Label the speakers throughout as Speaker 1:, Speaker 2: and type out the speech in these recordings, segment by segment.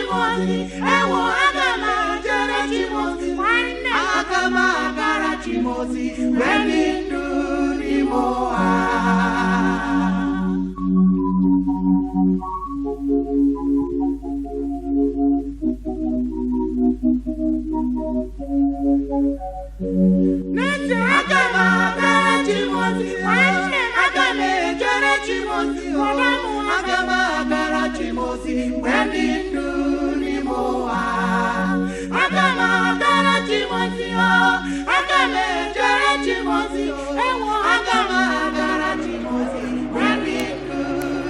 Speaker 1: Chi m ozi, ewo, aga m ejere Chi m ozi.
Speaker 2: Nwanne m.
Speaker 1: Aga m agara Chi m ozi mgbe dị ndụ n'ime ụwa.
Speaker 2: N'ezie,
Speaker 1: Aga m agara Chi m ozi,
Speaker 2: Nwanne m.
Speaker 1: aga m ejere Chi m ozi,
Speaker 2: Gwara m.
Speaker 1: aga m agara Chi m ozi mgbe dị ndụ n'ime ụwa. Aga m agara Chi m ozi, aga m ejere Chi m ozi,
Speaker 2: Ewo.
Speaker 1: aga m agara Chi m ozi mgbe dị ndụ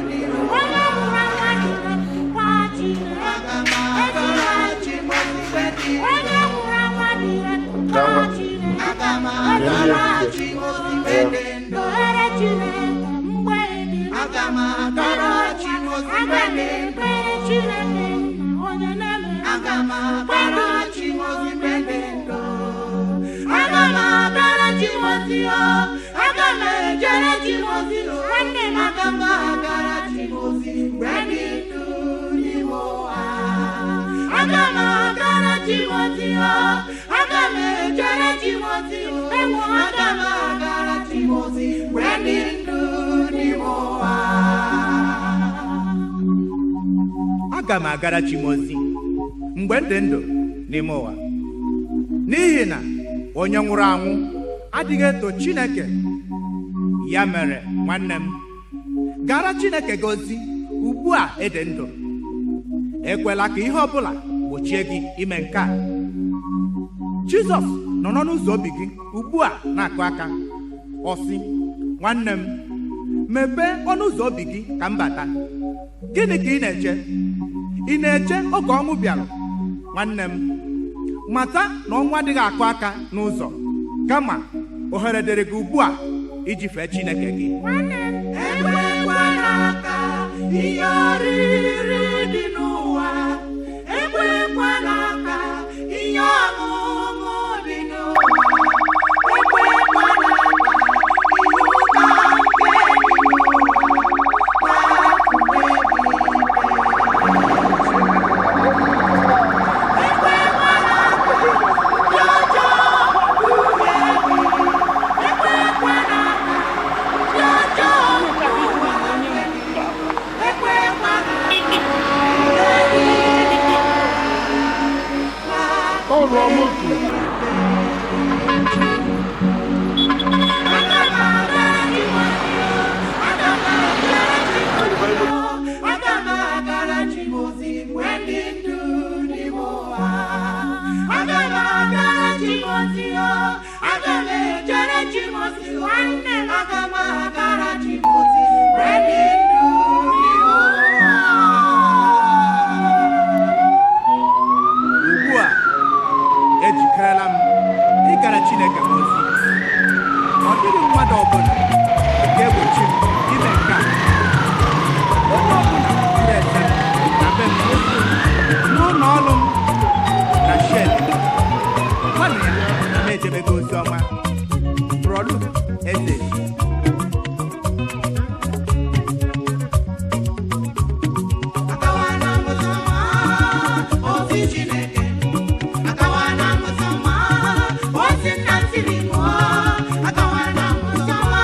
Speaker 1: n'ime ụwa.
Speaker 2: Onye nwụrụ anwụ adịghị kwa Chineke.
Speaker 1: Aga m agara Chi m ozi mgbe dị ndụ.
Speaker 2: Onye nwụrụ anwụ adịghị kwa Chineke.
Speaker 1: Aga m agara Chi m ozi mgbe dị ndụ.
Speaker 2: Tụgharịa Chineke mgbe dị ndụ.
Speaker 1: Aga m agara Chi m ozi mgbe
Speaker 2: Aga m
Speaker 1: dị ndụ.
Speaker 2: ekpere Chineke nna onye na-eme.
Speaker 1: Aga m agara Chi m ozi mgbe dị ndụ. Aga m agara Chi m ozi o. Aga m ejere Chi m ozi o.
Speaker 2: Nwanne m.
Speaker 1: Aga m agara Chi m ozi mgbe dị ndụ n'ime ụwa. Aga m agara Chi m ozi o. Aga m ejere Chi m ozi o.
Speaker 2: Ewo.
Speaker 1: Aga m agara Chi m ozi mgbe dị ndụ n'ime ụwa.
Speaker 3: Aga m agara Chi m ozi mgbe m dị ndụ n'ime ụwa, n'ihi na onye nwụrụ anwụ adịghị eto Chineke. Ya mere, nwanne m, gara Chineke gị ozi ugbu a ị dị ndụ. Ekwela ka ihe ọbụla gbochie gị ime nke a. Jizọs nọ n'ọnụ ụzọ obi gị ugbu a na-akụ aka. Ọ sị, "Nwanne m, mepee ọnụ ụzọ obi gị ka m bata." Gịnị ka ị na-eche? Ị na-eche oge ọnwụ bịara? Nwanne m, mata na ọnwụ adịghị akụ aka n'ụzọ, kama ohere dịrị gị ugbu a iji fee Chineke gị.
Speaker 2: Nwanne m.
Speaker 1: Ekwekwala ka ihe oriri dị n'ụwa, ekwekwala ka ihe ọṅụṅụ dị n'ụwa, ekwekwala ka ihe ụka nke dị n'ụwa kpafue gị ike. Ekwekwala ka ndị ọjọọ duhie gị, ekwekwala ka ndị ọjọọ duhie gị, ekwekwala ka ihe dị n'ụwa
Speaker 4: Ọrụ moto.
Speaker 1: Aga m agara Chi m ozi, aga m agara Chi m ozi, aga m agara Chi m ozi mgbe dị ndụ n'ime ụwa. Aga m agara Chi m ozi, aga m ejere Chi m ozi,
Speaker 2: Nwanne m.
Speaker 1: aga m agara Chi m ozi mgbe dị ndụ n'ime ụwa.
Speaker 3: Ugbu a ejikerela m ịgara Chineke m ozi. Ọ dịghị mmadụ ọbụla ga-egbochi m ime nke a. Onye ọbụla jụrụ ese m na be m, n'ụlọ ọrụ m, na shed, gwanụ ya na m ejebego ozi ọma. Brolu Eze.
Speaker 1: Akawana m oziọma, ozi Chineke. Akawana m oziọma, ozi nna m ziri m. Akawana m oziọma,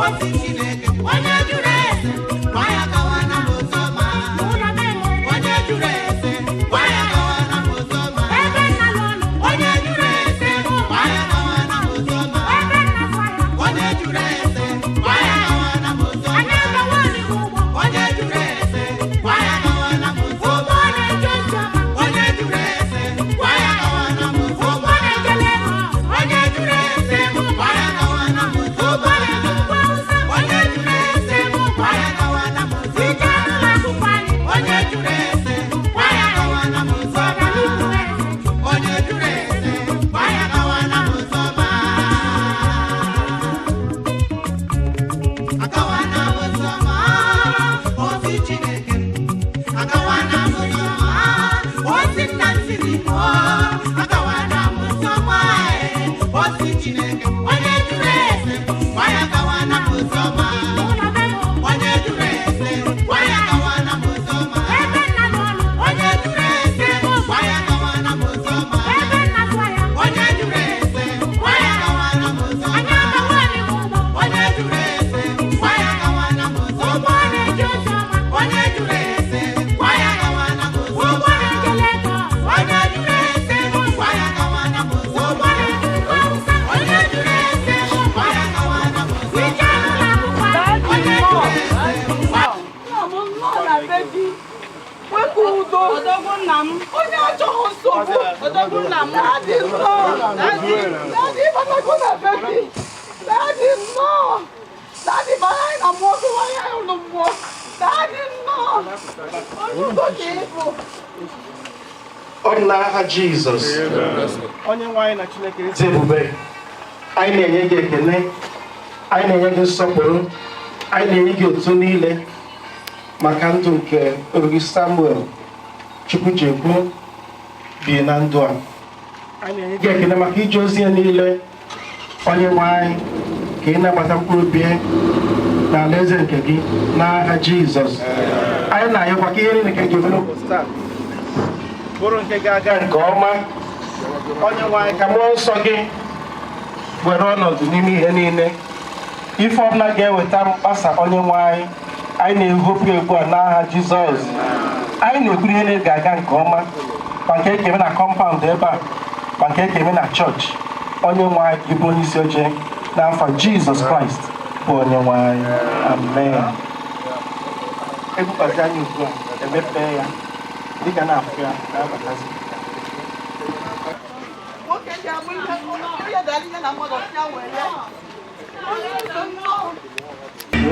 Speaker 1: ozi Chineke. Onye jụrụ ese, gwa ya akawana m oziọma.
Speaker 2: Ụlọ be m.
Speaker 1: Onye jụrụ ese, gwa ya akawana m oziọma.
Speaker 2: Ebe nna lụ ọnụ.
Speaker 1: Onye jụrụ ese, gwa ya akawana m oziọma.
Speaker 2: Ebe nna zụ ahịa.
Speaker 1: Onye jụrụ ese, gwa ya akawana m oziọma.
Speaker 2: Anyị agawa olili ụgbọ.
Speaker 1: Onye jụrụ ese, gwa ya akawana m
Speaker 2: Ụgbọ
Speaker 1: oziọma.
Speaker 2: na-eje ozi ọma.
Speaker 1: Onye jụrụ ese, gwa ya gawa na m
Speaker 2: Ụgbọ
Speaker 1: oziọma.
Speaker 2: na-eje Lagos.
Speaker 1: Onye jụrụ ese, gwa ya gawa na m
Speaker 2: Ụgbọ
Speaker 1: oziọma.
Speaker 2: na-eje ugwu Awụsa.
Speaker 1: Onye jụrụ ese, gwa ya gawa na m
Speaker 2: Ije
Speaker 1: oziọma.
Speaker 2: n'ụlọ akwụkwọ anyị.
Speaker 1: Onye jụrụ ese, gwa ya gawa na m oziọma.
Speaker 2: Ọganihu eze.
Speaker 1: Onye jụrụ ese, gwa ya gawa na m oziọma. Agawa na m oziọma, ozi Chineke m. Agawa na m oziọma, ozi nna m ziri m. Agawa na m oziọma, ozi Chineke m. Onye jụrụ ese, gwa ya gawa na m oziọma.
Speaker 2: Ụlọ be m.
Speaker 1: Onye jụrụ ese, gwa ya gawa na m oziọma.
Speaker 2: Ebe nna lụ ọnụ.
Speaker 1: Onye jụrụ Odogwu nna m. Onye achọghị nsogbu. Odogwu nna m. Daddy nnọọ. Daddy, Daddy, ịbatago na be gị. Daddy nnọọ. Daddy, bara anyị na mmụọ gị nwanyị anyị ụlọ mmụọ. Daddy nnọọ. Onye udo ka ị bụ.
Speaker 4: Ọ dị n'aha Jizọs. Onye nwe anyị na Chineke ezi ebube, anyị na-enye gị ekele, anyị na-enye gị nsọpụrụ, anyị na-enye gị otuto niile maka ndụ nke oru gị Samuel Chukwujekwu bi na ndụ a. Anyị na-enye gị ekele maka ije ozi ya niile, onye nwe anyị, ka ị nabata mkpụrụ obi ya n'ala eze nke gị n'aha Jizọs. Anyị na-ayọkwa ka ihe niile ka eji eme n'ụbọchị taa bụrụ nke ga-aga nke ọma. Onye nwe anyị, ka mmụọ nsọ gị were ọnọdụ n'ime ihe niile. Ife ọbụla ga-eweta mkpasa, onye nwe anyị, anyị na-ehopụ egbu a n'aha Jizọs. Anyị na-ekwuru ihe niile ga-aga nke ọma, ma nke ekeme na compound ebe a, ma nke ekeme na chọọchị. Onye nwe anyị, gị bụ onye isi oche, n'afọ Jizọs Kraịst bụ onye nwe anyị, amen. Ebubazi anya ugbu a, emepee ya dịka na-afụ ya na-abatazi.
Speaker 1: Nwoke ji amụ ihe, onye dara ihe na mmadụ ọsịa were ya. Onye eze nnọọ.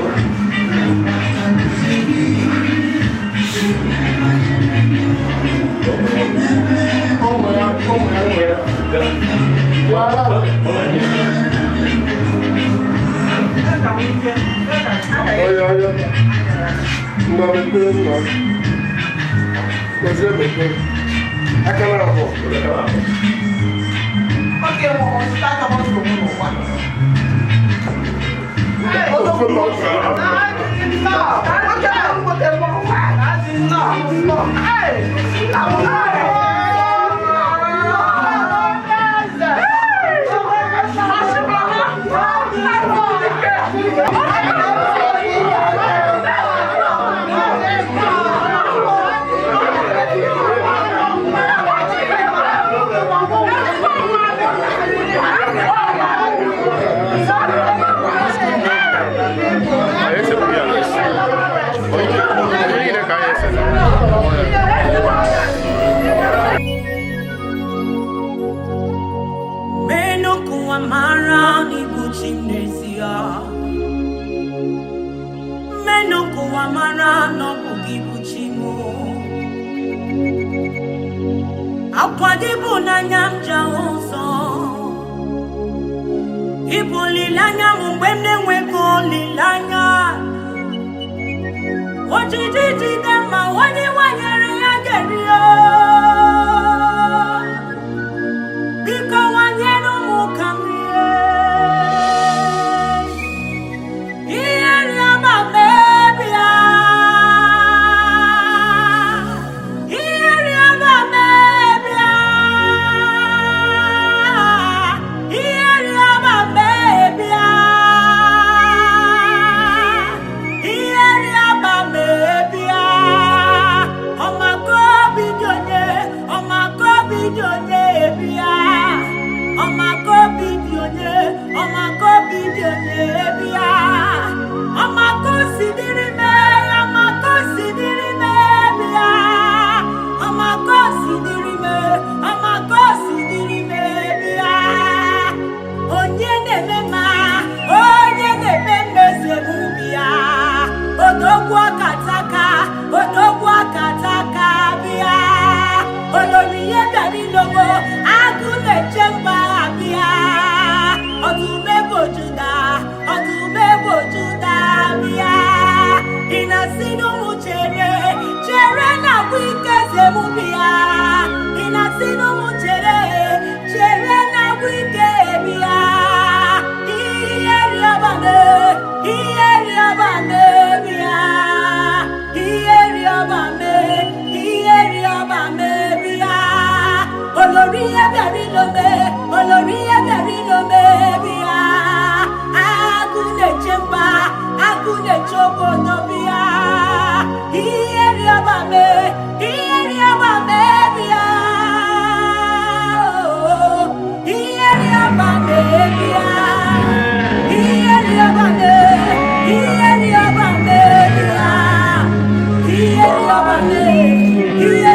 Speaker 5: Oya, oya. Ngwa mepee nna. Gọzie mepee. Aka na abụọ.
Speaker 1: Oge nwụrụ ọtụtụ aka m nsogbu n'ụwa.
Speaker 5: Ofe ma ọ sara.
Speaker 1: Daddy nnọọ. Nwoke ahụ nwoke mụrụ nwa. Daddy nnọọ. Nnọọ. Ee, nna m.
Speaker 5: Anyị esepụ ya. Onye niile ka anyị esela.
Speaker 6: Menu kuwa mara ni bụ chi m n'ezie. Menu kuwa mara na ọ bụ gị bụ chi m. Akwa gị bụ n'anya m ji ahụ ụzọ. Ịbụ olileanya m mgbe m na-enweghị olileanya. Ojiji jide ma onye nwanyere ya ga-eri. Biko nwanyere ụmụ ka m rie. Ihe rịọma mebia. Ihe rịọma mebia. Ihe rịọma mebia. Ihe rịọma mebia. Ọmaka obi dị onye, ọmaka obi dị onye bịa. Ọmaka obi dị onye, ọmaka obi dị onye bịa. Ọmaka osi dịrị mee, ọmaka osi dịrị mee bịa. Ọmaka osi dịrị mee, ọmaka osi dịrị mee bịa. Onye na-eme mma, onye na-eme mmezi emume ya. Odogwu akataka, odogwu akataka bịa. Olórí ihe bịara ilogo, agụ na-eche mba bịa. Ọdụm ebo Juda, ọdụm ebo Juda bịa. Ị na-asị n'ụmụ chere, chere na agwụ ike zemu bịa. Ị na-asị n'ụmụ chere, chere na agwụ ike bịa. Ihe rịọba mee, ihe rịọba mee bịa. Ihe rịọba mee, ihe rịọba mee bịa. Olórí ihe bịara ilome, olórí ihe bịara ilome bịa. Agụ na-eche mba, agụ na-eche obodo bịa. Ihe rịọba mee, ihe rịọba mee bịa. Ihe rịọba mee bịa. Ihe rịọba mee, ihe rịọba mee bịa. Ihe rịọba mee, ihe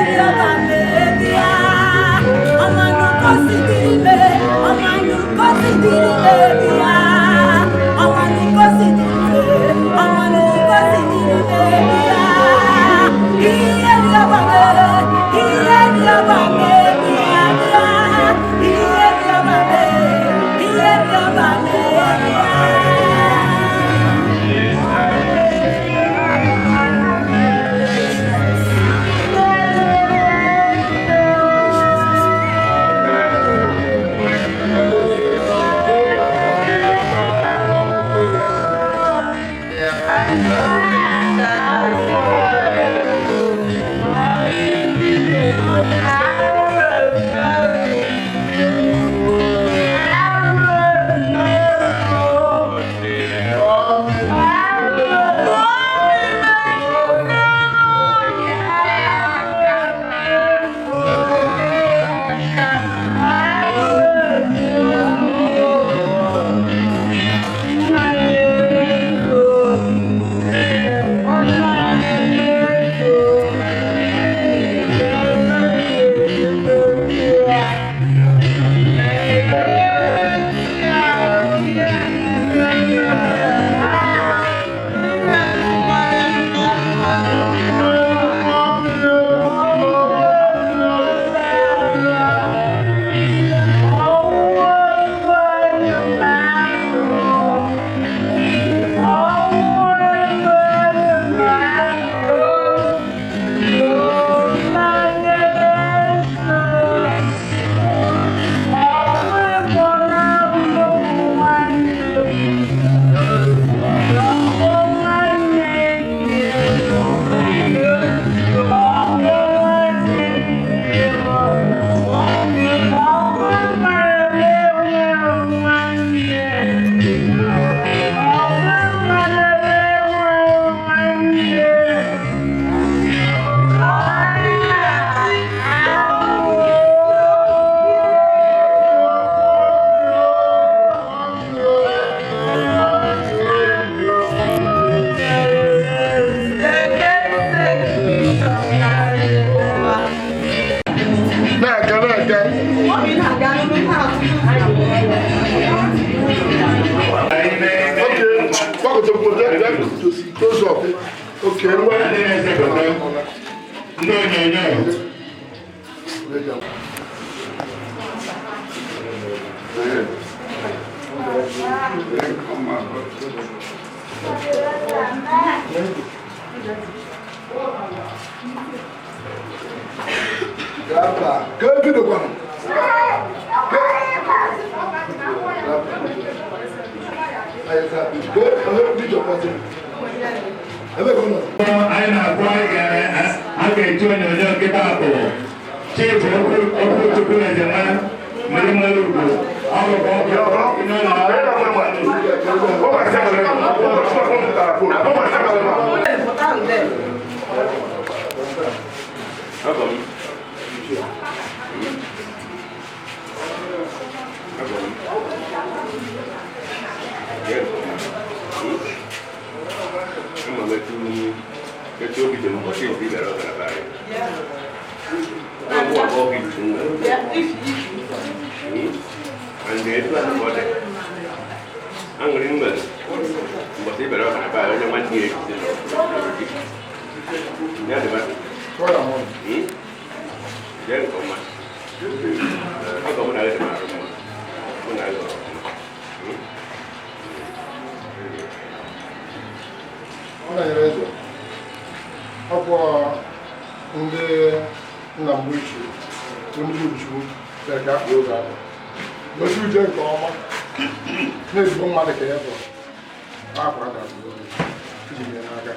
Speaker 7: Ndị onyonyo. Anyị na-akpọ a ga-eji onyonyo nkịta bụ Chief Okwuchukwu Ezenwa mmiri nwere ugwu ọ bụkwa
Speaker 5: Aṅụrị nwere mbọsị ibere ọkara be anyị onye nwanne ya ejide ya dịba jee nke ọma ọgọ mụ na gị dị m arụ mma mụ na gị ọrụ ọfụma.
Speaker 8: Ọ na-enyere eze ọkwọ ndị nna m ochie ndị Uruchukwu bịara ka akpụ oge ahụ gosi uche nke ọma na-ezigbo mmadụ ka ya bụ akwa ga-abụ iji nye n'aka.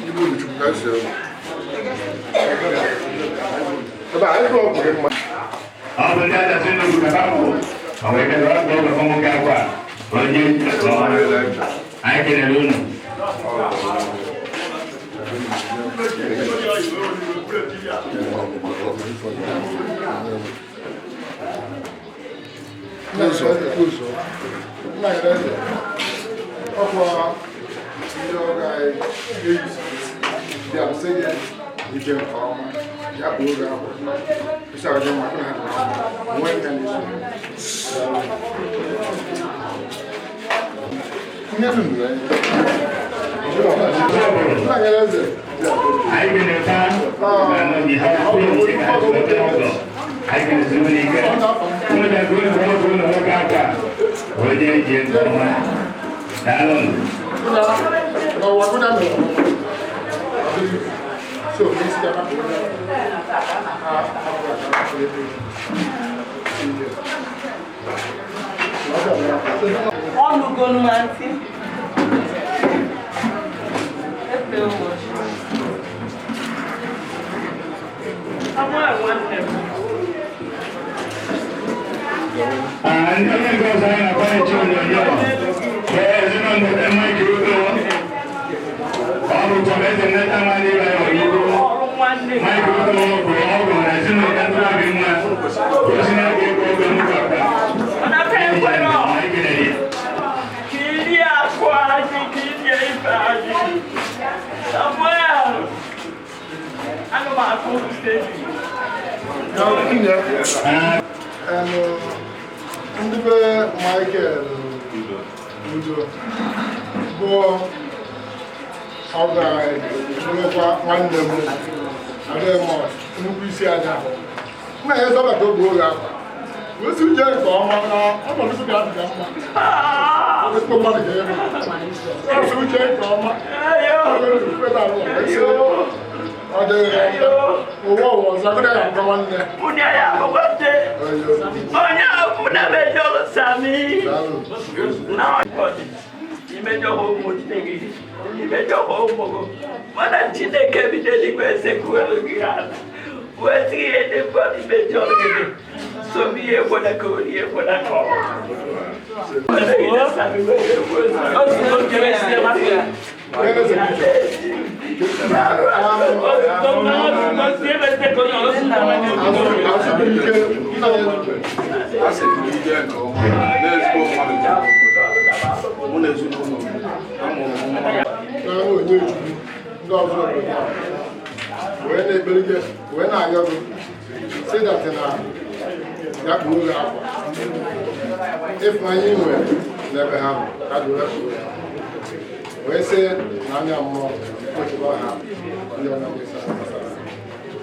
Speaker 8: Ibu Uruchukwu ka esi ebe ebe a ebe ọ kwụrụ mma.
Speaker 7: Ọ bụ ndị adasị n'ugwu ka ha bụ ọ wee kele ọgwụ ọgwụ nwoke akwa onye anyị kelere unu.
Speaker 8: Nna ya eze ọkwa ndị ọrụ anyị eyisi bịa sị gị ije nke ọma ya bụ oge ahụ isi ọjọọ maka na ha dị mma nwee nka na-eso ihe dum ya. Nna ya eze
Speaker 7: anyị ga-eneta na n'obi ha ndị ka ha nweta ọgọ anyị ga-esi nwere ike nweta ka unu nwoke unu nwoke akwa onye ji nke ọma. Daalụ.
Speaker 8: N'ụwa gụda mere so isi ka ha bụ
Speaker 6: Ọnụgonu ma ntị. Efe ụbọchị. Samuel nwanne m.
Speaker 7: Ndị onye nke ọzọ anyị na-akpọ na-eche onyonyo bụ ezinụlọ ndị Mike Udo. Ọ bụ chọrọ eze nneta mmadụ ịba ya ọyịgo.
Speaker 6: Ọrụ nwanne m.
Speaker 7: Mike Udo bụ ọgụ na ezinụlọ ndị obi mma. Osi na-ege ego oge nnukwu akpa.
Speaker 6: Mana fe ekwere ọ.
Speaker 7: Anyị kelere ya.
Speaker 6: Ka iri akụ anyị, ka irie ife anyị. Samuel. Ana m akụ steeti.
Speaker 8: Ndị be Michael Udo bụ ọgọ anyị, bụrụkwa nwanne m adịghị m nnukwu isi anya nna ya zọbata oge oge akwa gosi uche nke ọma na ọnọdụ ga-adịga mma ezigbo mmadụ ga-ebe gosi uche nke ọma ọ dịghị ụwa ụwa ọzọ agụda ya nkọ nwanne.
Speaker 6: Mụ ya abụkwa nne. Onye ọbụla mejọrọ Sami. Na ọ dị. Imejọrọ ụmụnne gị. Imejọrọ ụmụ gị. Mana Chineke bido eluigwe esekwuelu gị ala. Wee sị ihe ndị mmadụ mejọrọ gị. So m ihe ekwela ka o rie ekwela ka ọ. Mana gị na Sami wee ekwu
Speaker 5: Asị m ije nke ọma n'ezigbo mmadụ mụ na ezinụlọ m amụrụ m nwa.
Speaker 8: N'aha onye Chukwu ndị ọzọ obodo a wee na-ekpere gị wee na-ayọ gị sị dat na ya kpuru gị akwa ịfụnanya ị nwere n'ebe ha nọ ka dị wee kpuru ya Wee sị na anya mmụọ kpochikwa ha ndị ọ na-esa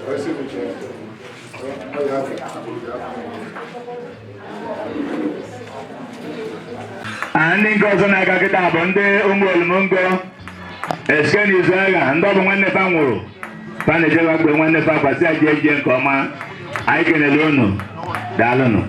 Speaker 8: wee sị uche ọ ya bụ
Speaker 7: Ndị nke ọzọ na-aga kịta bụ ndị ụmụ olumongo esike n'izu agha ndị ọ bụ nwanne fa nwụrụ fa na-ejebe gbe nwanne fa kwasị aja eje nke ọma. Anyị kenele unu, daalụnụ.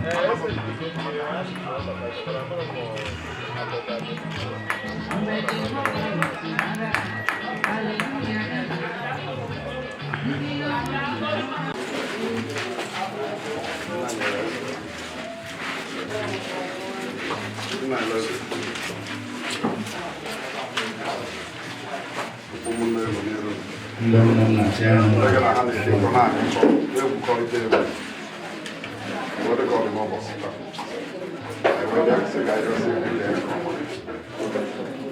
Speaker 5: Ụmụnne nọ n'iru.
Speaker 7: Ndị ụmụnna chi ahụ.
Speaker 5: Ndị gị na ha na-ekekọ na-akụkọ, na-egwukọrịta egwu. Ọ dị ka ọ dị n'ụbọchị taa. Anyị wee bịa sị ka anyị dozie ndị ya nke ọma.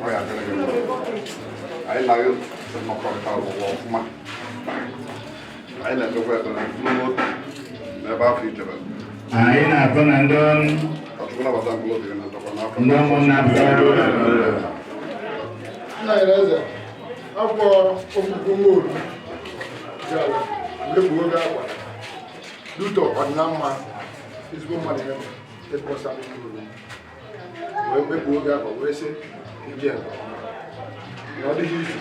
Speaker 5: Ọ ya adịrị gị mma. Anyị na-agụ nnọkọrịta ụwa ọfụma. Anyị na-emekwa ekpere n'otu n'ebe afọ ijebe.
Speaker 7: Anyị na-atụ na ndị
Speaker 5: Ka Chukwu nabata mkpụrụ obi gị na ndokwa n'afọ.
Speaker 7: Ndị ụmụnna pụtara.
Speaker 8: Nna ya eze afọ ogbugbo nworu bịara mgbe oge akwa duto ọdịnamma ezigbo mmadụ ya ịkpọsa uru wee mekpuo oge akwa wee sị ije nke ọma na ọ dịghị izu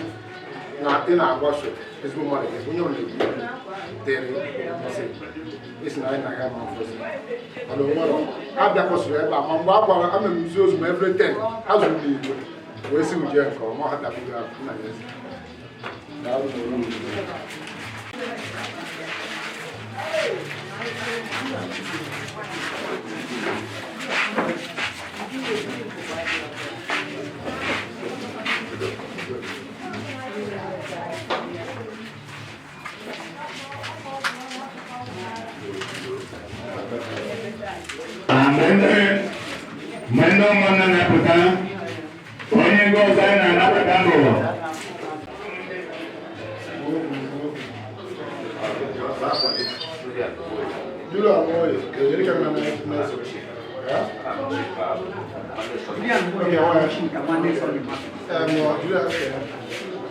Speaker 8: na ị na-agbaso ezigbo mmadụ gị onye ọbụla ekwu dịrị nsị isi na anyị na ya ma mfosi mana o nwere abịakwụsịrị ebe a ma mgbe a gwara ama m nzi ozu ma everything azụrụ m igwe wee sị uje nke ọma ha dabụghị ahụ nna ya eze. Daalụ n'onwe unu.
Speaker 7: Mgbe ndị ụmụnna na-apụta, onye nke ọzọ anyị na-anabata bụ
Speaker 8: Dúró àwọn oyè, èyí kẹ́ mi náà ní ẹsẹ̀.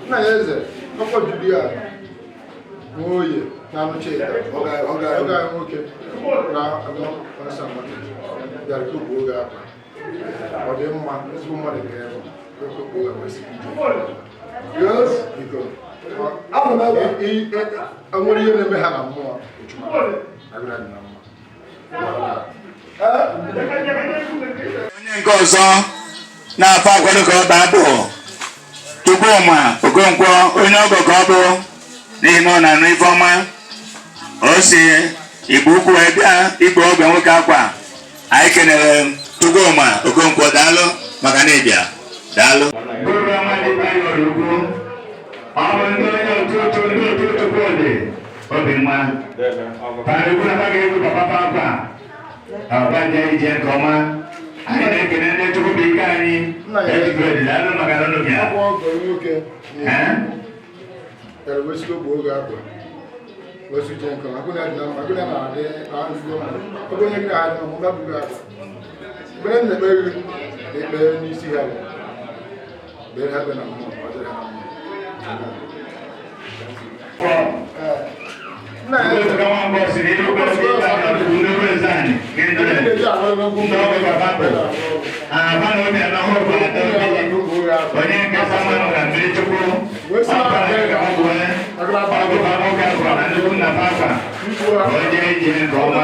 Speaker 8: Nna ya eze, ọkọ Julia Nwoye na-anụcha ịda, ọga ya nwoke na anọ ọsọ bịara kpokpu oge akwa. Ọ dị mma, ezigbo mmadụ ga-ebe kpokpu oge wee sị ije. Yes, biko. Enwere ihe na-eme ha na mmụọ, agụra dị na mma.
Speaker 7: Onye nke ọzọ na-afọ akwado ka ọ baa bụ Chukwuma Okonkwo, onye ọgọ ka ọ bụ n'ihi na ọ na-anụ ife ọma. O si Igbo Ukwu wee bịa igbo ogwe nwoke akwa. Anyị kenere Chukwuma Okonkwo, daalụ maka na ịbịa, daalụ. Bụrụ Amadi Bayo Ugwu, ọ bụ ndị onye otu otu ndị otu Chukwudị Obinwa. Para ikwu na ga-egwu papa akwa. Ọba je ije nke ọma. Anyị na-ekene ndị Chukwu bụ ike anyị. Ejigoro daalụ maka na unu bịa.
Speaker 8: Ọkwa ọgọ nwoke bịara wee sị ogbe oge akwa wee sị ije nke ọma. Agụna dị na mma, agụna na-adị na ezigbo mmadụ. Ọ bụ onye gị na ha dị na mma, mmadụ akwa. Ekpere m na-ekpe gị ekpere n'isi ha bụ kpere ha kpe na mmụọ, ọ dịrị ha na mma. Nna ya eze,
Speaker 7: Onye nke Samuel na mmiri Chukwu, ọkara ka ọ bụ ọgụba nwoke akwa na nnukwu nna papa, onye ije nke ọma.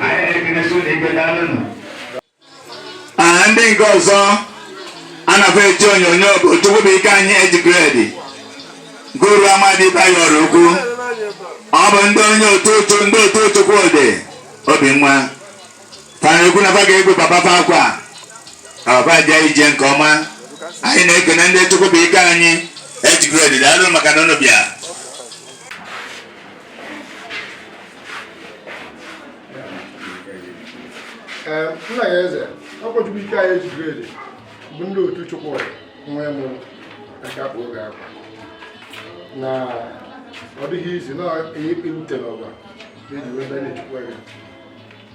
Speaker 7: Anyị na-ekene sụ na ikpe, daalụnụ. Ndị nke ọzọ a na-afọ eji onyonyo bụ Chukwubuike anyị eji gredi Guru Amadi Bayo Ukwu. Ọ bụ ndị onye otu otu ndị otu Chukwudị Obinwa. Fana ekwu na fa ga-egwu papa fa akwa. Ọba jee ije nke ọma. Anyị na-ekene ndị Chukwubuike anyị eji gredi, daalụ maka na unu bịa.
Speaker 8: Ee, nna ya eze, ọkwa Chukwuike anyị eji gredi bụ ndị otu Chukwudị nwa ya mụrụ aka akpa oge akwa na ọ dịghị izi na ihe ikpe n'ọba eji wee bịa na-echukwa gị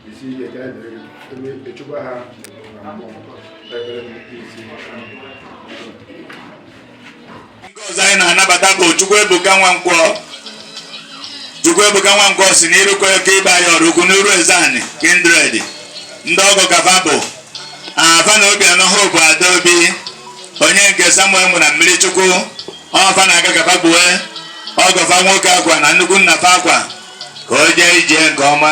Speaker 8: isi ike ekele dịrị gị ebe echukwa ha na mmụọ ekpere m isi.
Speaker 7: Ọzọ anyị na-anabata bụ Chukwuebuka Nwankwọ. Chukwuebuka Nwankwọ si n'Irukwe ka ịba ya ọrụ ukwu n'Uru Ezeani Kindred. Ndị ọgọ kafa bụ afa na Obianọ Hope Adaobi, onye nke Samuel mụ na mmiri Chukwu ọfa na-aga kafa gbue ọgọfa nwoke akwa na nnukwu nnafa akwa ka o jee ije nke ọma.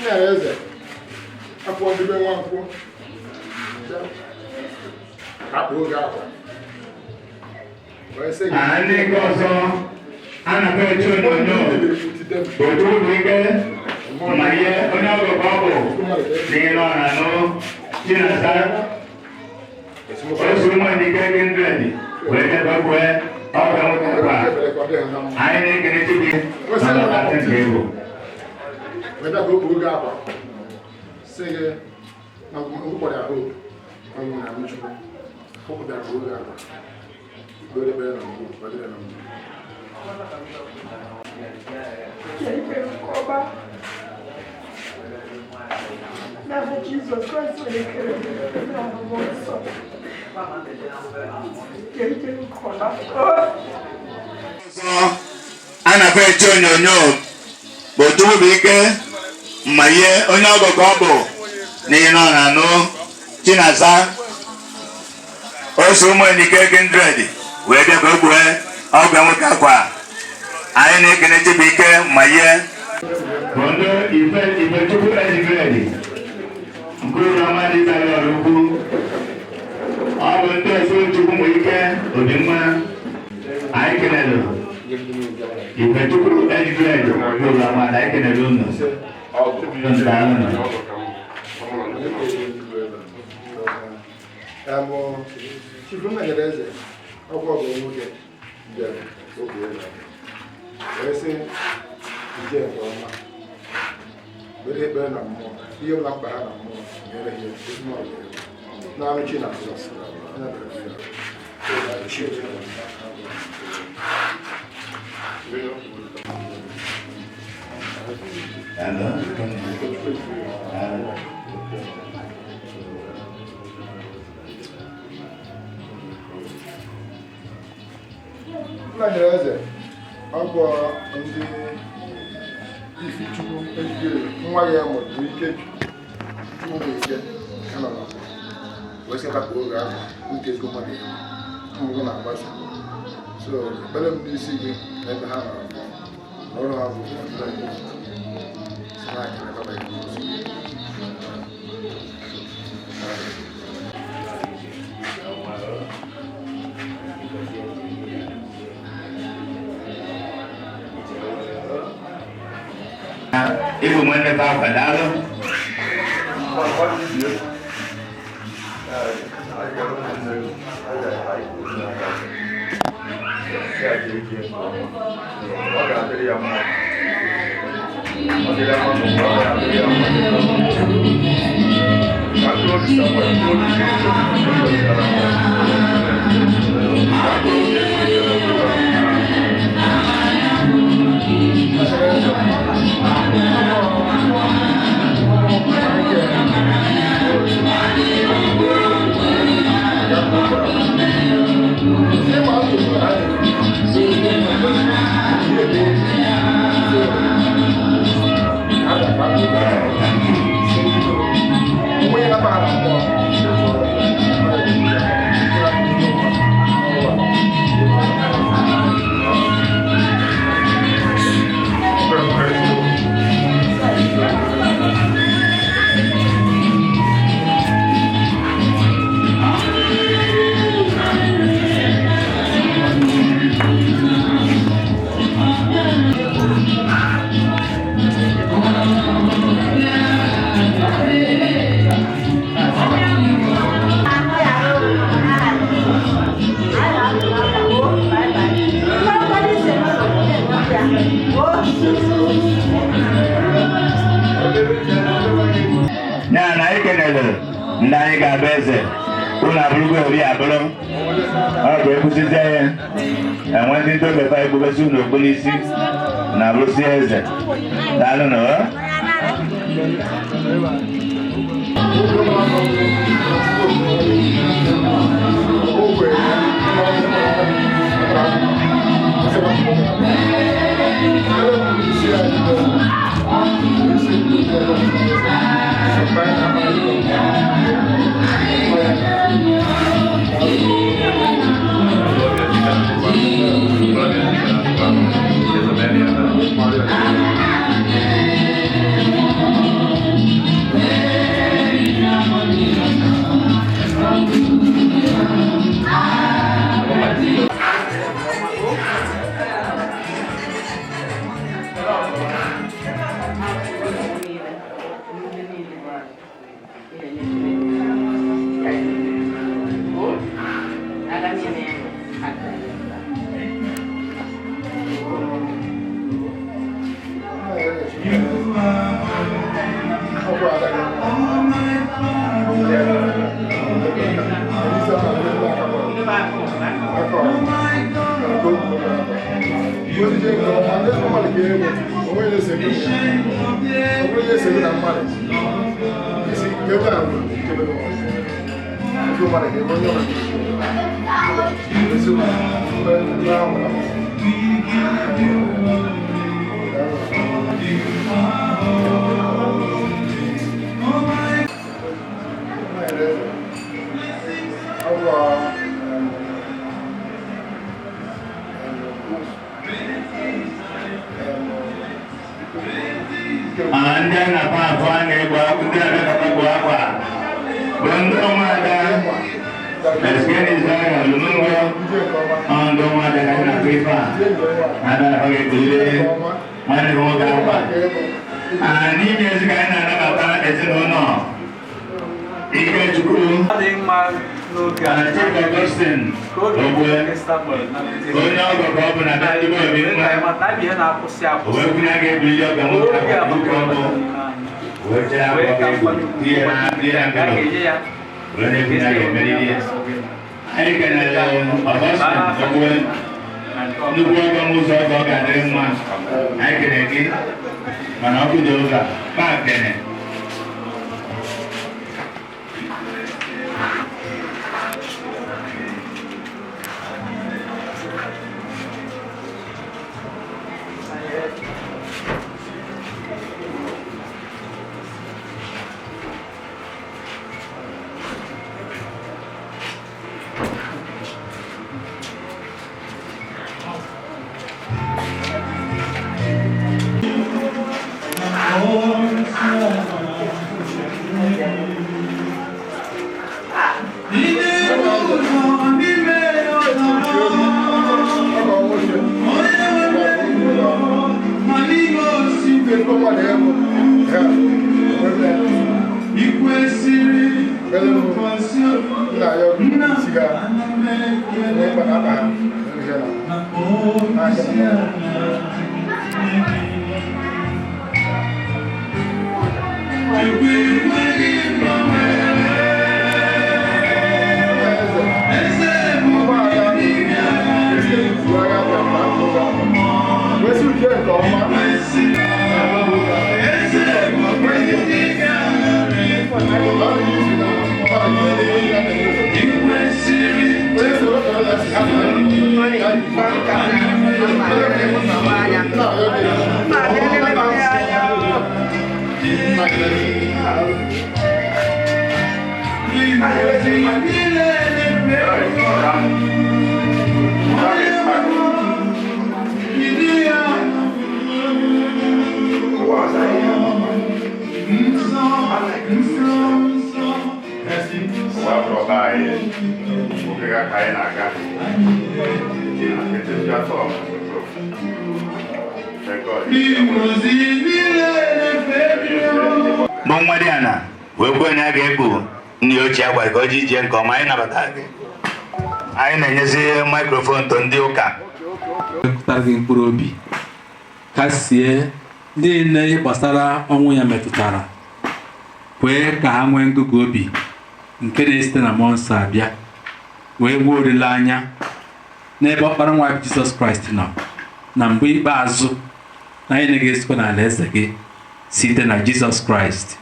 Speaker 8: Eze afọ dịbe Nwankwọ akpa oge akwa wee sị gị
Speaker 7: Ndị nke ọzọ a na-akpọ eche onyonyo otu ụlọ ike ma ihe onye ọgọ ka ọ bụ n'ihe ọ na-anụ Chinasa osu ụmụnike Kindred wee jebakwue ọgọ nwoke akwa. Anyị na-ekele Chineke maka ọkasị nke egwu.
Speaker 8: Wee bịa ka o kpoo oge akwa sị gị na ngwụkpọrọ ya hope na ngwụ na Chukwu hope bịara ka oge akwa wee debere na ngwụ wee debere na ngwụ.
Speaker 9: N'aha Jizọs Kraịst onye kere na mmụọ nsọ. Jee nke ọma.
Speaker 7: A na-akpọ eche onyonyo bụ Otubuike ma ihe onye ọgọ ka ọ bụ n'ihe ọ na-anụ Chinasa oso ụmụnike Kindred wee bịa ka o gbue ọgọ nwoke akwa. Anyị na-ekele Chibuike ma ihe bụ ndị ife Ifechukwu Ejigred nke ụlọ ọma dị bara ọrụ ukwu. Ọ bụ ndị osu Chukwu nwee ike Obimma. Anyị kelere Ifechukwu Ejigred nke ụlọ ọma na anyị kelere unu. Daalụ.
Speaker 8: Chifu Nnanyere Eze ọkwa ọgọ nwoke bịara oge ebe wee sị ije nke ọma were ekpere na mmụọ ihe ọbụla mkpa ha na mmụọ nyere ha ezigbo ọgụ na-anụ chi na azụ ya bịara
Speaker 7: Daalụ. Daalụ.
Speaker 8: Nnanyere Eze ọgwọ ndị Ifechukwu Ejigere nwa ya mụrụ bụ ike Chukwu bụ ike ya nọ n'ọkụ wee sị tapụ oge ahụ nke ezigbo mmadụ ya ụmụ gị na-agbasa so ekpere m n'isi gị na ebe ha nọrọ na ọrụ ha bụ ọdịda gị si na-akịrị baba ya n'ozi.
Speaker 7: Ibu nwanne fa akwa. Daalụ.
Speaker 5: Ọ ga-adịrị ya mma. Ọ dịrị ya mma n'ụwa, ọ ga-adịrị ya mma. Ka mkpụrụ obi Samuel, mkpụrụ obi Chineke, mkpụrụ obi Sara. Ka mkpụrụ obi Eze.
Speaker 7: Ya na anyị kenere ndị anyị ga-abụ eze unu abụrụgo ori abụrụ ọ ga-ekwusizie ya enwe ndị ntobefa egbubesi unu okpu n'isi na abụrụsie eze. Daalụ na. Ndị a na-akpa afọ a na-egbu ndị a na-akpagbu akwa bụ ndị ụmụada eskenizaya lụnụngọ ndị ụmụada ka anyị na-akpa ife a ada ọ ga-ebulite nwanne m nwoke akwa. N'ime ezi ka anyị na-anabata ezinụlọ Ikechukwu Chief Augustine Ogwe, onye ọgọ ka ọ bụ na be ndị be obi nwa wee kwunye a ga-ebuli ọga nwoke akwa nwoke ọbụ wee chere akwa ọ ga-egbu ihe na ihe na nkado wee na-ekwunye a ga-emeriri ya. Anyị kenere Augustine Ogwe, nnukwu ọgọ m ụzọ ọgọ ọ ga-adịrị mma. Anyị kene gị mana ọkụ dị ụzọ kpa kene. Bụ nwa dị ana wee kwuo na a ga-ekpu ndị ochie akwa ka o ji jie nke ọma. Anyị nabata gị, anyị na-enyezi microphone to ndị ụka.
Speaker 10: Wepụtara gị mkpụrụ obi, kasie ndị niile ihe gbasara ọnwụ ya metụtara, kwee ka ha nwee ngụgụ obi nke na-esite na mmụọ nsọ abịa, wee nwee olileanya n'ebe ọkpara nwa Jizọs Kraịst nọ na mgbe ikpeazụ na anyị na-esikwa n'ala eze gị site na Jizọs Kraịst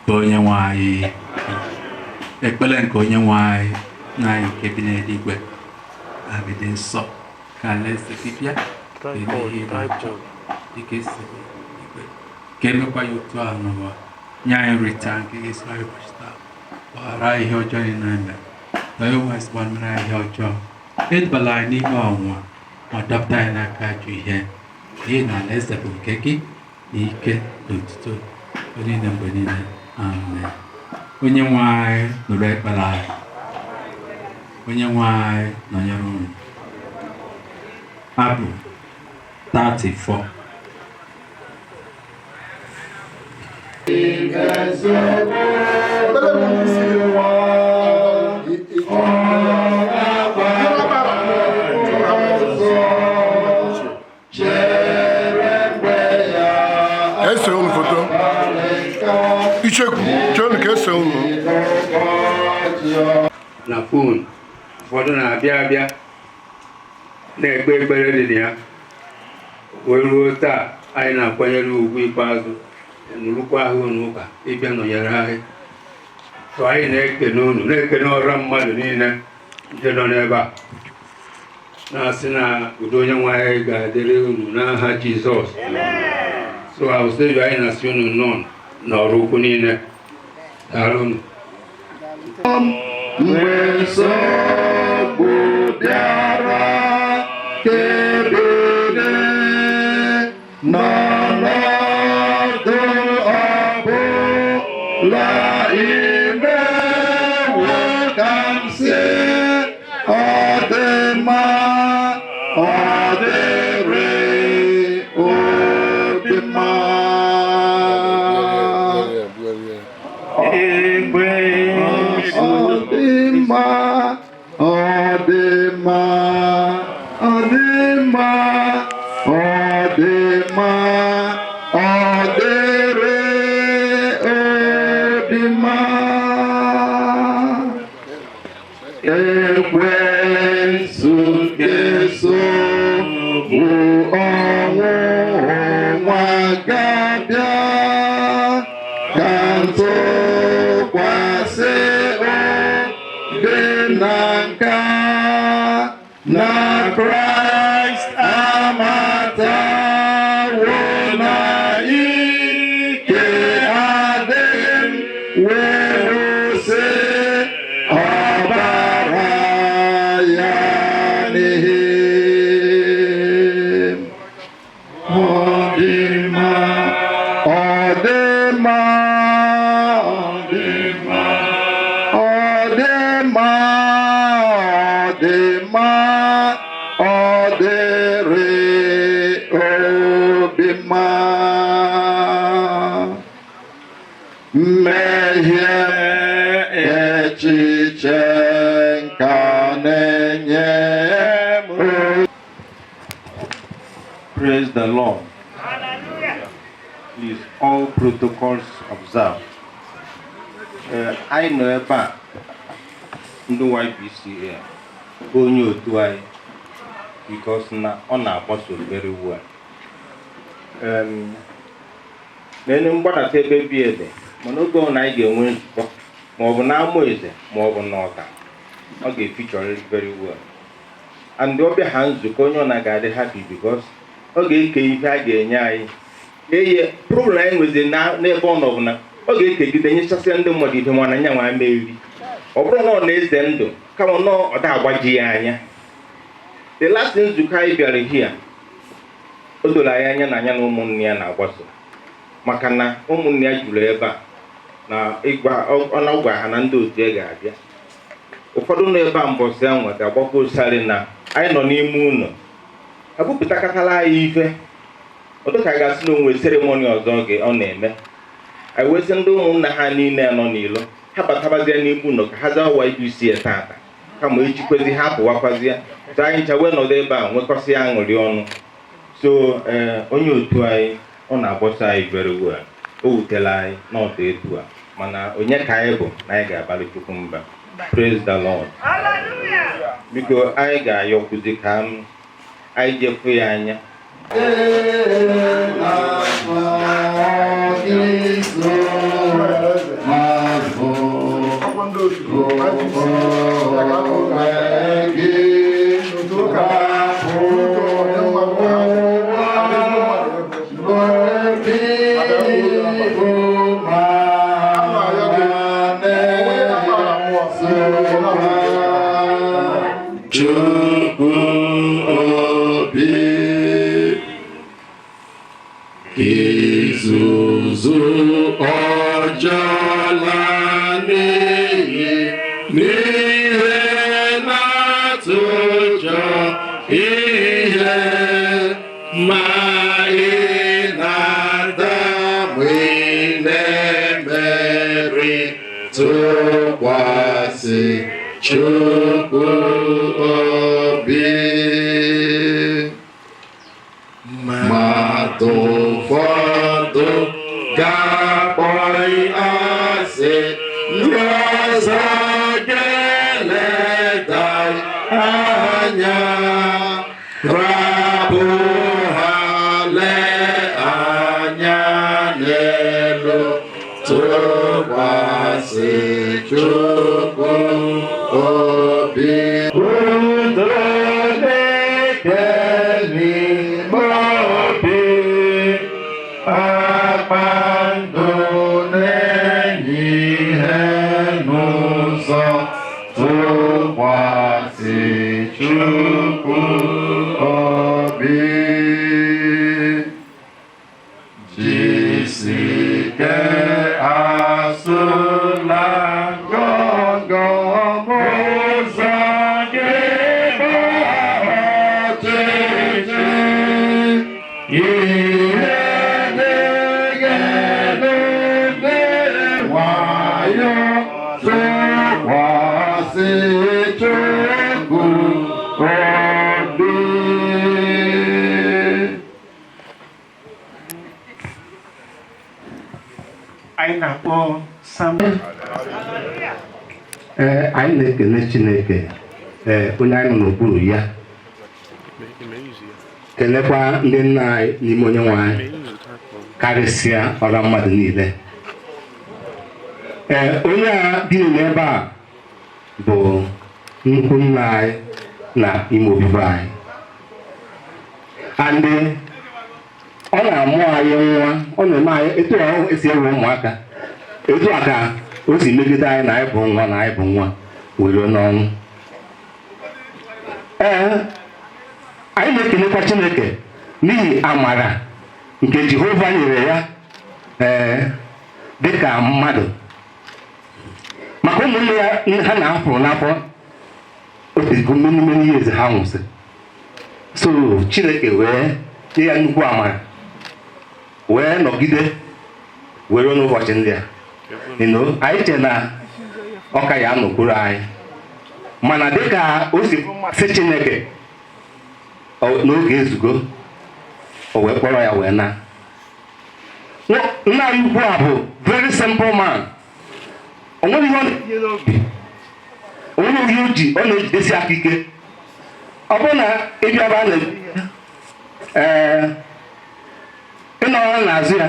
Speaker 10: bụ onye nwe anyị. Ekpere nke onye nwe anyị na anyị nke bi n'eluigwe, ka aha gị dị nsọ, ka alaeze gị bịa, ka eme ihe ị na-achọ dịka esi eme n'eluigwe, ka emekwa ya otu ahụ n'ụwa. Nye anyị nri taa nke ga-esi anyị ụbọchị taa. Gbaghara anyị ihe ọjọọ anyị na-eme na onye nwe ezigbo mere anyị ihe ọjọọ. Edubala anyị n'ime ọnwụnwa, ma dọpụta anyị n'aka ajọ ihe, n'ihi na alaeze bụ nke gị na ike na otuto mgbe niile mgbe niile. Amen. Onye nwe anyị nụrụ ekpere anyị. Onye nwe anyị nọnyere unu. Abụ 34.
Speaker 8: Ese unu foto. Icheku, chọọnụ ka ese unu.
Speaker 7: Na fon ụfọdụ na-abịa abịa na-ekpe ekpere dị na ya wee ruo taa. Anyị na-akwanyere ugwu ikpeazụ nụrụkwa ahụ n'ụka ịbịa nọnyere anyị. So anyị na-ekene unu, na-ekene ọra mmadụ niile ndị nọ n'ebe a, na-asị na udo onye nwe anyị ga-adịrị unu n'aha Jizọs. So awụsịrị anyị na-asị unu nọ n'ọrụ ukwu niile. Daalụ unu.
Speaker 5: Mgbe nsogbu bịara kebere n'ọnọdụ ọbụla, imewo ka m si ọ dị mma, ọ dịrị obi mma. Ọ dị mma, ọ dị mma, ọ dị mma, ọ dị mma, ọ dịrị obi mma. Ekwensu ga-eso bụ ọnwụ nwa ga-abịa ka ntụkwasị obi na nka na Kraịst amatawo na ike adịghị m wee kwụsị ọbara ya n'ihi m. Ọ dị mma, ọ dị mma, ọ dị mma, ọ dị mma, ọ dị mma, ọ dịrị obi mma. Mmehie echiche nka na-enye m.
Speaker 11: Praise the Lord. Please, all protocols observed. Anyị nọ ebe a, ndị YBCA, onye otu anyị, because na ọ na-agbaso very well. N'elu mgbadata ebe bi ede, mana oge ọ na anyị ga-enwe nzukọ maọbụ n'ama eze maọbụ n'ọka, ọ ga-efeature very well. And ọbịa ha nzukọ, onye ọ na ga-adị happy because ọ ga-eke ihe a ga-enye anyị. Eye problem anyị nwezi n'ebe ọ nọ bụ na ọ ga-ekegide nyechasịa ndị mmadụ ihe, mana nya nwa ama eri. Ọ bụrụ na ọ na-eze ndụ, kama na ọ da agbaji ya anya. The last nzukọ anyị bịara hia, o doro anyị anya na anya na ụmụnne ya na-agbaso, maka na ụmụnne ya juru ebe a na ịgwa ọ na gwa ha na ndị otu ya ga-abịa. Ụfọdụ nọ ebe a mbọsị ahụ ga-agbakwa osari na anyị nọ n'ime ụlọ ebupụtakatala anyị ife ọdụ ka a ga-asị na onwe ceremony ọzọ ọ na-eme. Anyị wee sị ndị ụmụnna ha niile nọ n'ilo ha batabazie n'ime ụlọ ka ha zaa YBCA tata, kama ejikwezi ha pụwakwazie. So anyị ncha wee nọdụ ebe a nwekọsị aṅụrị ọnụ. So ee, onye otu anyị, ọ na-agbasa anyị very well. O wutela anyị n'ọdụ etu a, mana onye ka anyị bụ na anyị ga-abalị Chukwu mba? Praise the Lord. Biko, anyị ga-ayọkwuzi ka m anyị jefu ya anya.
Speaker 5: Chukwu obi izuzu ọjọọla n'iyi n'ihe na-atụ ụjọ ihe ma ị na-ada mgbe ị na-emeri tụkwasị Chukwu obi. Mmadụ ụfọdụ ga-akpọ asị ndị ọzọ ga-eleda anya rapụ ha lee anya n'elu tụkwasị Chukwu obi. Udo na-eke n'ime obi, kpakpando na-enye ihe n'ụzọ, tụkwasị Chukwu obi. Jisike asụla ngọngọ ụzọ gị bụ ọchịchị ihe na-eghe nwayọ tụkwasị Chukwu obi.
Speaker 4: Anyị na-akpọ Samuel.
Speaker 12: Ee, anyị na-ekele Chineke, ee, onye anyị nọ n'okpuru ya, kelekwa ndị nna anyị n'ime onye nwe anyị, karịsịa ọra mmadụ niile. Ee, onye a bi n'ebe a bụ nnukwu nna anyị na ime obibi anyị, andị ọ na-amụ anyị nwa, ọ na-eme anyị etu ahụ esi ewe ụmụaka, etu a ka o si megide anyị na anyị bụ nwa na anyị bụ nwa were n'ọnwụ. Ee, anyị na-ekelekwa Chineke n'ihi amara nke Jehova nyere ya, ee, dịka mmadụ maka ụmụnne ya ha na-afụrụ n'afọ otego many many years ha nwụsị. So Chineke wee nye ya nnukwu amara wee nọgide were n'ụbọchị ndị a. Anyị che na ọka ya nọkwuru anyị, mana dịka o si masị Chineke n'oge ezugo, o wee kpọrọ ya wee na. Nna anyị ukwu a bụ very simple man. O nweghị ihe ọ na-etinye n'obi, o nweghị ihe o ji ọ na-ejidesi aka ike. Ọ bụrụ na ịbịa ebe a na ee ịnọrọ n'azụ ya,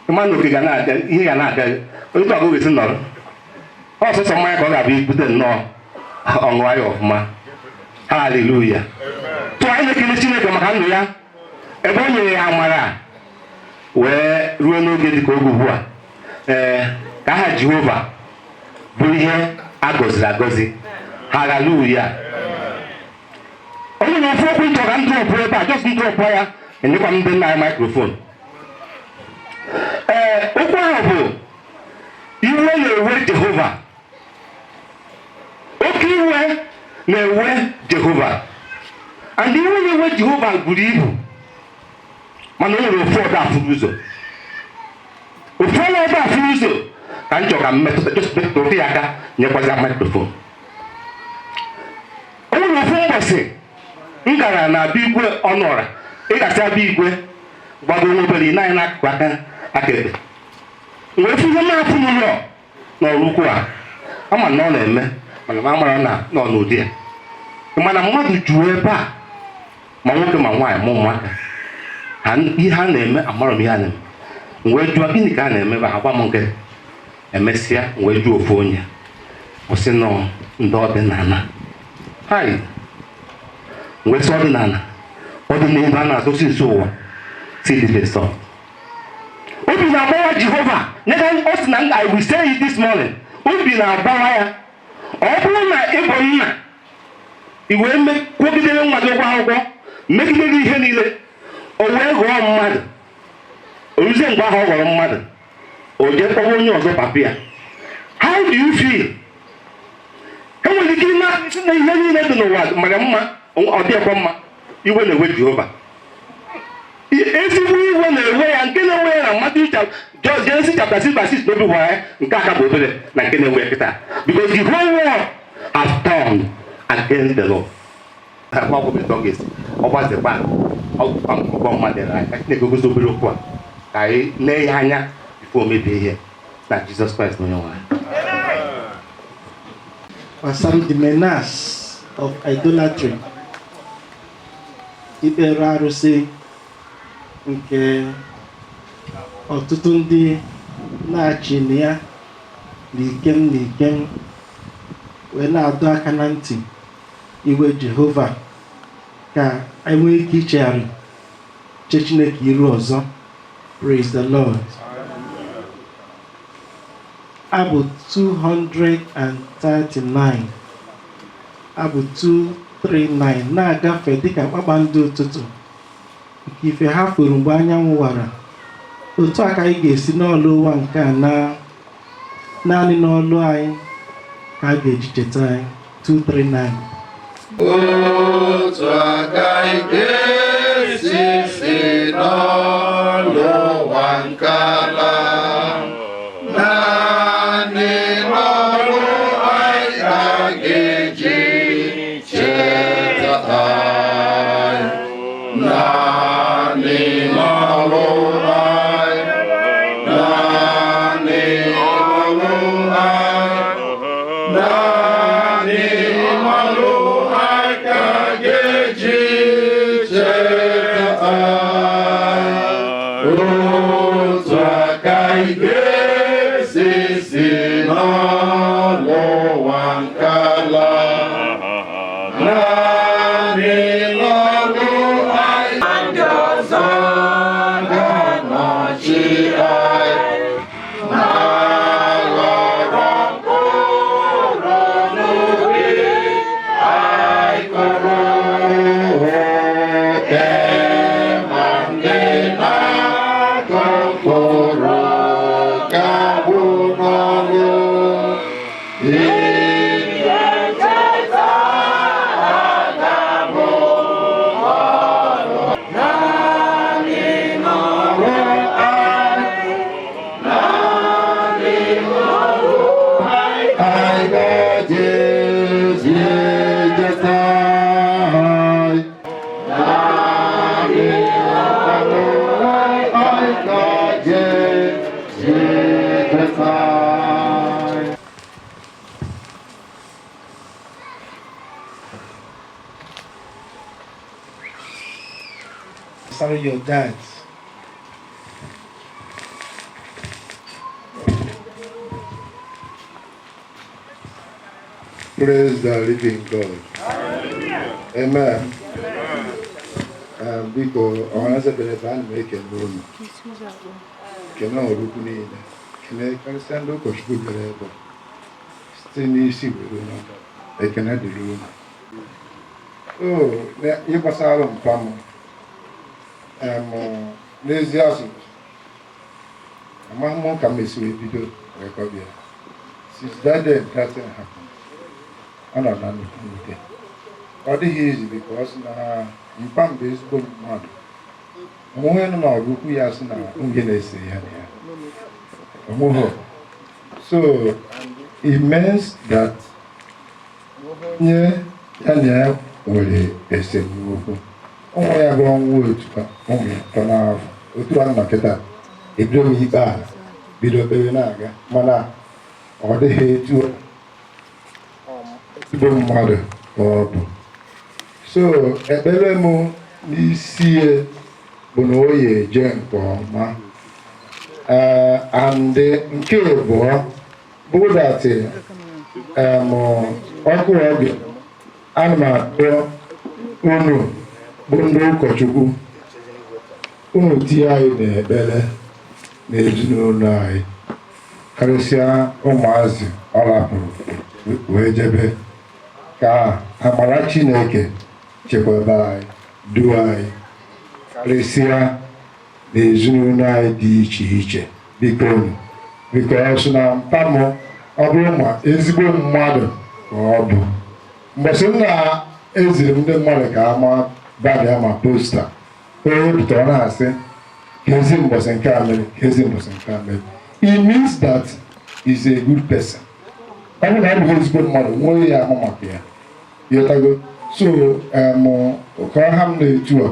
Speaker 12: ịma na oke ga na-aga, ihe ga na-aga otu ọgụ ga-esi nọrọ ọsọsọ mmanya ka ọ ga-abụ ibute nnọọ ọṅụọ ya ọfụma. Haleluya! Tụọ anyị na-ekele Chineke maka ndụ ya, ebe o nyere ya amara wee ruo n'oge dịka oge ugbu a. Ee, ka aha Jehova bụrụ ihe a gọziri agọzi. Haleluya! Onye na-efu okwu nchọ ka m drọpụ ebe a, just drọpụ ya, enyekwa m ndị nna anyị microphone. Ee, okwu ahụ bụ iwe na-ewe Jehova, oke iwe na-ewe Jehova, and iwe na-ewe Jehova buru ibu, mana o nwere ofu ọdọ afụrụ ụzọ, ofu ọnwa ọdọ afụrụ ụzọ ka m chọrọ ka m metụta, just metụta ya aka, nyekwazia microphone. O nwere ofu ụbọchị m gara na abịa igwe ọnụọra, ị gasị abịa igwe gbago nwa obere ị naghị n'akụkụ aka aka ekpe, wee fụ ihe na-afụ n'ụlọ n'ọrụ ukwu a, ama na ọ na-eme, mana m amara na nọ n'ụdị ya, mana mmadụ juru ebe a, ma nwoke ma nwaanyị ma ụmụaka ha, ihe ha na-eme amara m ihe ha na-eme. M wee jụọ gịnị ka a na-eme ebe a, gwa m nke emesịa. M wee jụọ ofu onye, Ọ sị nọ ndị ọdịnala. Hai, wee sị ọdịnala ọdịnihu a na-asụsụ nso ụwa si dị sọ. Obi na-agbawa Jehova. Nega ọ sị na I will say it this morning. Obi na-agbawa ya. Ọ bụrụ na ị bụ nna, i wee kwogidere nwa gị ụgwọ akwụkwọ, megidere ihe niile, o wee ghọọ mmadụ. O ruzie mgbe ahụ ọ ghọrọ mmadụ, o jee kpọwa onye ọzọ papa ya. How do you feel? Enwere ike ime sị na ihe niile dị n'ụwa mara mma, ọ dịghịkwa mma. Iwe na-ewe Jehova. Ezigbo iwe na-ewe ya, nke na-ewe ya na mmadụ Genesis chapter 6 verse 6 n'obi gwara ya nke aka bụ obere na nke na-ewe ya kịta, because the whole world has turned against the Lord. Ọgbazikwa ọgbọ mmadụ aka Chineke gozi obere okwu a ka anyị nee ya anya before o mebie ihe na Jizọs Kraịst onye nwe anyị.
Speaker 4: Gbasara the menace of idolatry, ikpere arụsị nke ọtụtụ ndị na-achị na ya n'ikem n'ikem, wee na-adọ aka na ntị iwe Jehova ka anyị nwee ike ichegharị che Chineke iru ọzọ. Praise the Lord. Abụ 239, abụ 239 na-agafe dịka kpakpando ụtụtụ nke ife ha furu mgbe anyanwụ wara. Otu a ka anyị ga-esi n'ọlụ ụwa nke a na naanị n'ọlụ anyị ka a ga-eji cheta anyị. 239.
Speaker 13: Otu aka anyị ga-esi si n'ọlụ ụwa nke ala, naanị n'ọlụ anyị ka a ga-eji cheta anyị. Naanị n'ọlụ anyị, naanị n'ọlụ anyị, naanị n'ọlụ anyị ka a ga-eji cheta anyị. Otu aka anyị ga-esi si n'ọlụ ụwa nke ala, naanị n'ọlụ anyị ndị ọzọ ga-anọchi anyị, na-aghọrọ mkpụrụ n'ubi anyị kụrụ, ma ndị na-akụ mkpụrụ ga-agwụ n'ọlụ. Ihe ncheta ha ga-abụ ọlụ. Naanị n'ọlụ anyị, naanị n'ọlụ anyị anyị ga-eji cheta anyị. Naanị n'ọlụ anyị ga-eji cheta anyị.
Speaker 4: Sorry, your dad.
Speaker 5: Praise the living God. Amen. Biko, ọhaneze bere ebe ana m ekele unu. Kene ọrụ ukwu niile. Kene karịsịa ndị ụkọchukwu bịara ebe a. Site n'isi were unu. Ekene dịrị unu. O, ihe gbasara mpa m. N'ezi azụ, amaghị m ka m esi wee bido wee kọbịa. Since that day that thing happened, ọ nọ na nnukwu mwute. Ọ dịghị izi because na mpa m bụ ezigbo mmadụ. Onwe nọ n'ọrụ ukwu ya sị na oge na-ese ya na ya. Onweghị. So it means that onye ya na ya nwere esemokwu. Ụmụ ya bụ ọnwụ otu a, ụmụ ya tọ n'afọ. Otu a nọ kịta, ebido m ikpe ala, bido kpewe na-aga, mana ọ dịghị etu ezigbo mmadụ ka ọ bụ. So ekpere m n'isi ya bụ na o ya eje nke ọma. And nke abụọ bụ that
Speaker 8: Ọkụ oge ana m akpọ unu bụ ndị ụkọchukwu, unu tinye anyị n'ekpere na ezinụlọ anyị, karịsịa ụmụazị ọ lapụrụ wee jebe, ka amara Chineke chekwaba anyị, duo anyị, karịsịa na ezinụlọ anyị dị iche iche. Biko unu, biko ọsụ na mpamụ ọ bụrụ ma ezigbo mmadụ ka ọ bụ. Mbọsị m na-eziri ndị mmadụ ka ama babịa ma poster onye pụtara na-asị ka ezi mbọsị nke a mere, ka ezi mbọsị nke a mere, it means that he's a good person. Ọ bụrụ na ọ bụghị ezigbo mmadụ, nwee ya ama maka ya, ịghọtago? So ka ha m na-etu a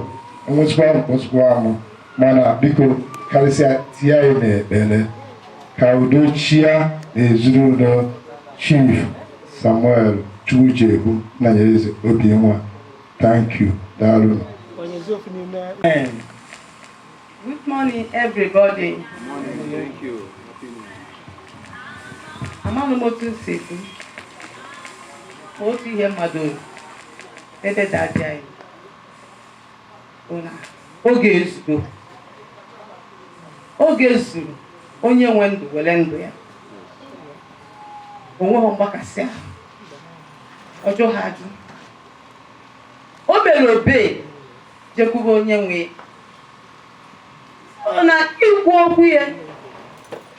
Speaker 8: enwetụkwa mkpọtụkwa amụ, mana biko karịsịa tie anyị n'ekpere ka udo chia na ezinụlọ Chief Samuel Chukwujekwu Nnanyereze Obinwa. Thank you. Daalụ.
Speaker 14: Good morning, everybody.
Speaker 15: Thank you.
Speaker 14: Amaghị m otu m si ekwu. Ma otu ihe mmadụ ebe daddy anyị bụ na oge ezugo. Oge zuru onye nwe ndụ were ndụ ya. O nweghị mgbakasị ahụ. Ọ jụghị ajụ. O mere obe jekwuru onye nwe ya. Ọ na ikwu okwu ya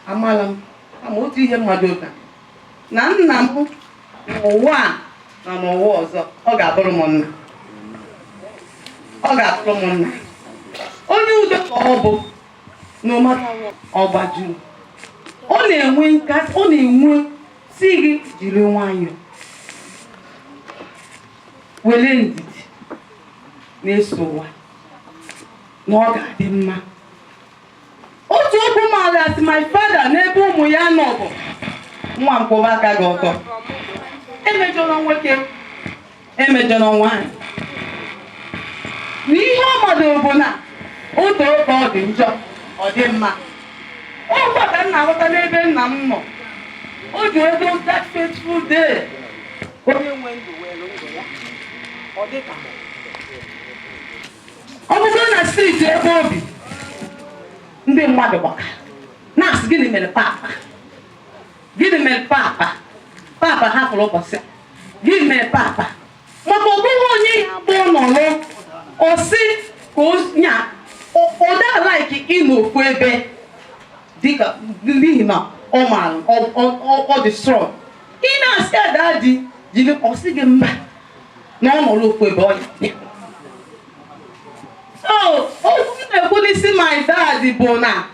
Speaker 14: amala m, ama otu ihe mmadụ na nna m n'ụwa a na n'ụwa ọzọ, ọ ga-abụrụ m nna, ọ ga-abụrụ m nna. Onye udo ka ọ bụ. No matter what, ọ gbajuru, ọ na-enwe nka, ọ na-enwe si gị jiri nwayọọ were ndidi na-eso ụwa na ọ ga-adị mma. Otu okwu maara as my father n'ebe ụmụ ya nọ bụ, "Nwa m, kwụba aka gị ọtọ, emejọrọ nwoke, emejọrọ nwaanyị." Na ihe ọ madoro bụ na otu oge ọ dị njọ, ọ dị mma. Ọgwa ka m na-aghọta n'ebe nna m nọ. O ji ego that fateful day onye nwe ndụ were ndụ ya. Ọ dị ka ọ bụrụ na street ebe obi ndị mmadụ gbaka na-asị, "Gịnị mere papa? Gịnị mere papa? Papa hapụrụ ụbọchị a. Gịnị mere papa?" Maka ọ bụghị onye ya bụ nọrọ ọ sị ka o nya ọ da like ịnọ ofu ebe, dịka n'ihi na ọ maara ọ dị strong. Ị na-asị ada di jiri, ọ sị gị mba, na ọ nọrọ ofu ebe ọ ya. So okwu m na-ekwu n'isi my dad bụ na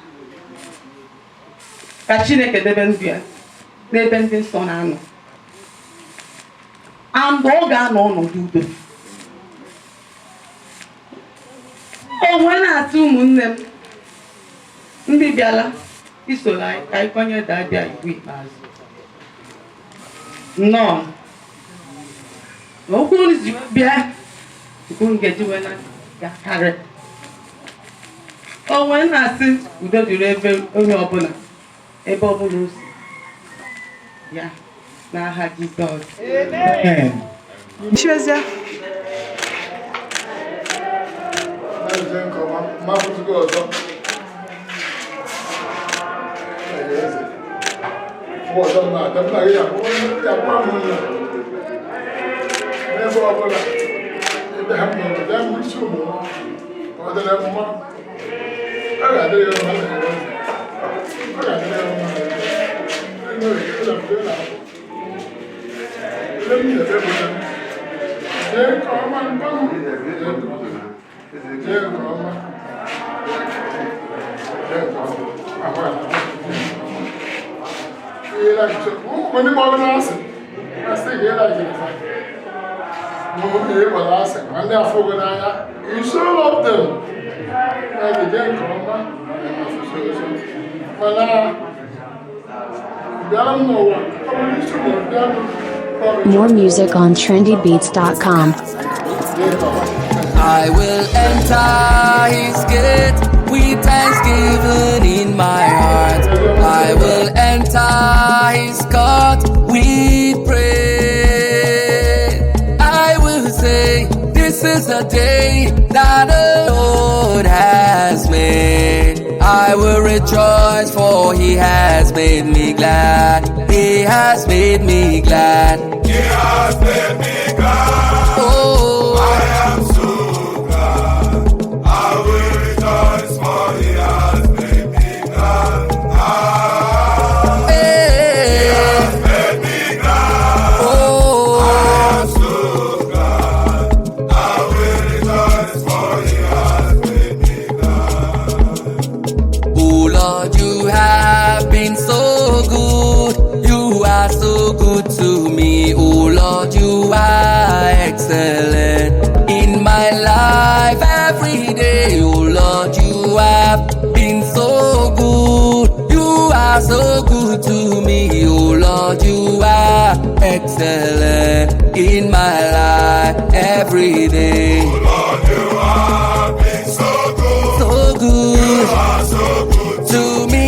Speaker 14: ka Chineke debe ndụ ya n'ebe ndị nsọ na-anọ, and ọ ga-anọ ọnọdụ udo. Onwe na-atụ ụmụnne m ndị bịala isoro anyị ka anyị kwanye daddy igwe ikpeazụ nnọọ na okwu unu ji bịa okwu m ga-eji wee na gakarị onwe na-asị udo dịrị ebe onye ọbụla, ebe ọbụla o si ya, n'aha Jizọs.
Speaker 9: Chimezie.
Speaker 8: Eze nke ọma, mmakwụzikwa ọzọ. Eze. Mgbe ọzọ m na-abịa, m na-agị ya ya gwa m nna. N'ebe ọbụla, ebe ha nọ, bịa m isi ụmụ m, ka ọ dịrị mma. Ọ ga-adịrị ya mma, eze. Ọ ga-adịrị ya mma. Ego ego na ebe m na-ebe bụ na jee nke ọma mgbe m jee nke ọma. Jee nke ọma. Ahụ a. Ihe like ụmụ ndị kpọrọ n'asị asị ga ịlike fa ma ọ ihe kpọrọ asị ma ndị afọ gị n'anya, you so love them na jee nke ọma mana bịara m n'ụwa ọ bụrụ isi ụmụ bịa m.
Speaker 16: More music on trendybeats.com.
Speaker 17: I will enter his gate with thanksgiving in my heart. I will enter his court with praise. rejoice, for he has made me glad. He has made me glad.
Speaker 13: He has made me glad.
Speaker 17: Oh,
Speaker 13: I am so glad. I will rejoice, for he has made me glad. Ah,
Speaker 17: hey.
Speaker 13: He has made me glad.
Speaker 17: Oh,
Speaker 13: I am so glad. I will rejoice, for he has made me glad.
Speaker 17: Oh Lord, you have been so good. You are so good to me. Oh Lord, you are excellent in my life every day. Oh Lord, you have been so good. You are so good to me. Oh Lord, you are excellent in my life every day.
Speaker 13: Oh Lord, you have been so good.
Speaker 17: So good
Speaker 13: You are so good
Speaker 17: to me.